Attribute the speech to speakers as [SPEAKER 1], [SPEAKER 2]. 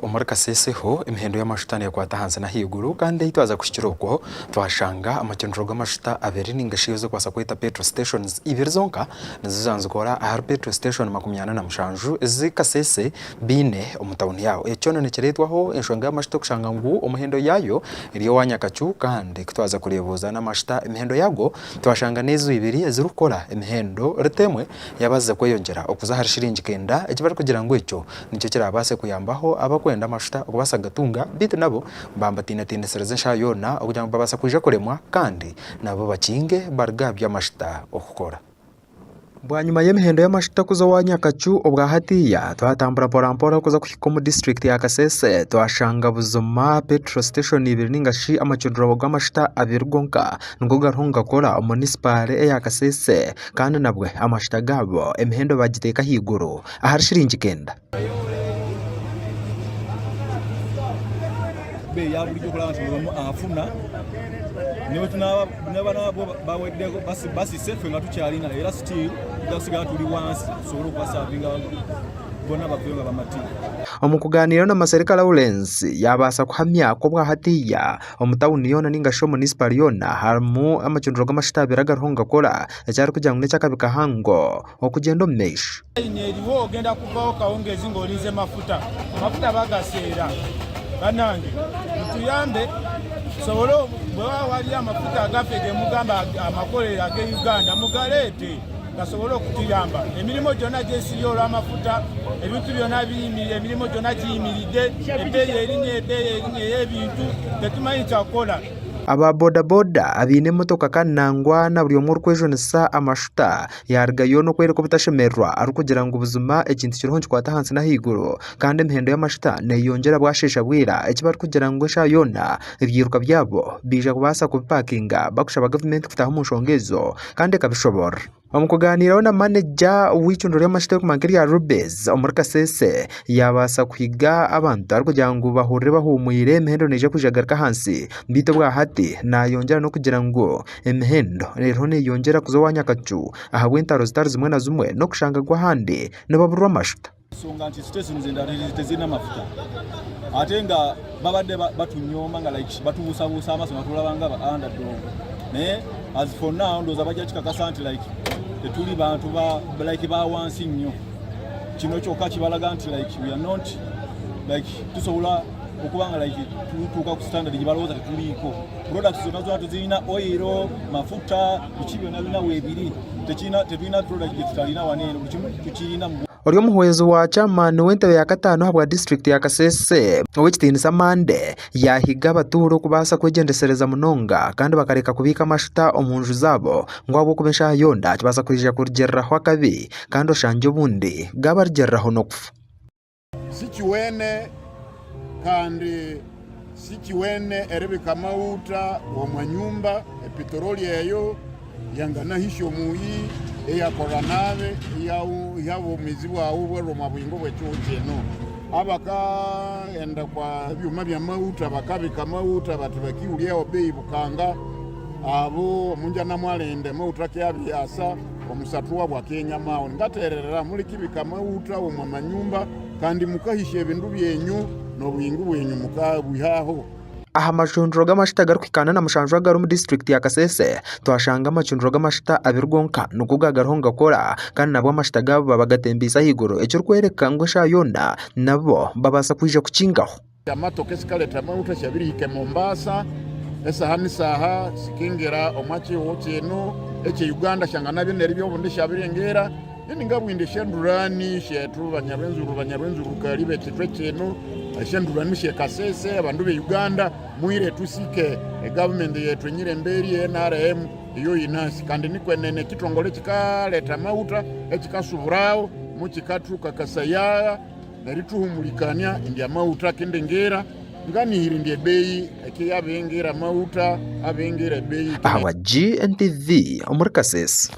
[SPEAKER 1] Omuri Kasese ho emihendo y'amashuta neekwata ahansi n'ahaiguru kandi ahi twaza kuhikira okwo twashanga amacundiro g'amashuta abiri ninga shi ezi orikubaasa kweta petrol stations ibiri zonka nizo zaaba nizikora ahari petrol station 47 ezi Kasese baine omu tawuni yaabo. Eki kyona nikireetwaho enshonga y'amashuta okushanga ngu omuhendo yaayo eri owa nyakacu kandi ku twaza kureebuuza n'amashuta emihendo yaago twashanga n'ezo ibiri ezirikukora emihendo rita emwe yaabaasize kweyongyera okuza ahari shiringi kenda eki barikugira ngu ekyo Nikyo kiraabaase kuyambaho abarikwenda amashuta okubaasa kugatunga, beitu nabo baambatinatiinisiriza eshaaha yoona okugira ngu babaasa kwija kuremwa kandi nabo bakinge baruge aha by'amashuta okukora. Bwanyima y'emihendo y'amashuta kuza owa Nyakacu obwa hatiiya, twatambura mporampora kuza kuhika omu disiturikiti ya Kasese twashanga buzima petrol station ibiri ninga shi amacundiro g'amashuta abiri gonka nigo gariho nigakora omu munisipaale eya Kasese kandi nabwe amashuta gaabo emihendo bagiteeka ahaiguru. ahari shiringi kenda.
[SPEAKER 2] Ebeeyi ya burijo okuraba nti buri omwe afuna nebanaba bo baweddeko basise ffe nga tukyalina era still tujja kusigala tuli wansi tusobole okubasavinga bona baveyo nga bamativu.
[SPEAKER 1] Omu kugaaniira na Masereka Lawrence yaabaasa kuhamya ku obwa hatiiya omu tauni yoona ninga shi omu munisipaali yoona harimu amacundiro g'amashuta abiri agariho nigakora eki arikugira ngu n'eky'akabi kahango. okugyenda omu maisho.
[SPEAKER 3] Layini eriho ogenda kuvaho kawungeezi ng'orinze mafuta. Amafuta bagaseera. Banange mutuyambe tusobole bwewaba waliyo amafuta agaffe gemugamba amakolere age Uganda mugaleete gasobole okutuyamba. Emirimu gyona gyesibye olw'amafuta, ebintu byona biyimirire, emirimu gyona giyimiridde, ebbeeyi erinye, ebbeeyi erinye ey'ebintu tetumanyi kyakukora.
[SPEAKER 1] Aba bodaboda abaine emotoka kandi nangwa na buri omwe orikwejunisa amashuta yaarugayo n'okworeka obutashemererwa arikugira ngu buzima ekintu kiriho nikikwata ahansi n'ahaiguru kandi emihendo y'amashuta neeyongyera bwasheesha bwira eki barikugira ngu eshaaha yoona ebyiruka byabo baija kubaasa kubipakinga barikushaba gavumenti kutaaha omu nshonga ezo kandi ekabishoboorora. Omu kugaaniiraho na manegya w'eicundiro ry'amashuta erikumanywa nk'erya Rubez omuri Kasese, yaabaasa kuhiga abantu arikugira ngu bahurire bahuumwire emihendo neija kwija kugaruka ahansi beitu obwahati nayongyera n'okugira ngu emihendo eriho neyongyera kuza owa nyakacu ahabw'entaro zitari zimwe na zimwe n'okushanga ngu ahandi nibaburwa amashuta.
[SPEAKER 2] Ensonga nti station endala tezirina mafuta ate nga babadde batunyooma nga like batubuusabuusa amaaso nga tulaba nga ba underdog naye as for now ndowooza bajja kikakasa nti like tetuli bantu ba like ba wansi nnyo kino kyokka kibalaga nti like we are not like tusobola okuba nga like tutuuka ku standard gye balowooza tetuliiko products zonna zonna tuzirina oil mafuta biki byonna byonna weebiri tetulina product gye tutalina wano eno buli kimu tukirina
[SPEAKER 1] Ori omuhwezi wa chairman w'entebe ya kataano ahabwa disiturikiti ya Kasese, Owekitiinisa Mande yaahiga abatuura okubaasa kwegyendesereza munonga kandi bakareka kubiika amashuta omu nju zaabo ngu ahabw'okuba eshaaha yoona kibaasa kwija kurugiiriraho akabi kandi oshangye obundi gaabarugiiriraho n'okufa.
[SPEAKER 4] Si kiwene kandi si kiwene eribika amauta omwa nyumba, epeteroli eyo yanganahisya omuyi eyakora nabi eyiha obwomizi bwawu obwerwa omwa buyingo bw'ekihuho kinu. Abakaghenda kwa ebyuma by'amauta bakabika amauta bati bakiwulyaho beyi bukanga, abo omunju anamwalinda amauta akyabyasa. Omusatu wabu akenyama aho, Ngatererera, mulikibika amauta omwa manyumba, kandi mukahisya ebindu byenyu, nobuyingu bwenyu mukabwihaho.
[SPEAKER 1] Aha macundiro g'amashuta agarikuhikaana na mushanju agari omu disiturikiti ya Kasese, twashanga amacundiro g'amashuta abiri gonka nigo gagariho nigakora kandi nabwo amashuta gaabo babagatembeise ahaiguru ekirikworeka ngu eshaaha yoona nabo babaasa kwija kukingaho.
[SPEAKER 4] Amatoka esikaleta amauta syabirihika e Mombasa, esaha ni saha sikingira omwa kihuho kinu ekye Uganda syangana bineri obundi syabiringira ninga bwindi esyendurani syetu banyarwenzururu banyarwenzururu kali bekitwe kinu esyendurani sye Kasese abandu be Uganda mwire tusike e government yetu enyiremberi ye NRM iyo yinasi kandi nikwenene ekitongole ekikaleta amauta ekikasuburawo mukikatukakasaya nerituhumulikania indi amauta akindingira nganihira indi ebeyi ekiyabingira amauta abingira ebeyi.
[SPEAKER 1] Ahabwa GNTV omuri Kasese.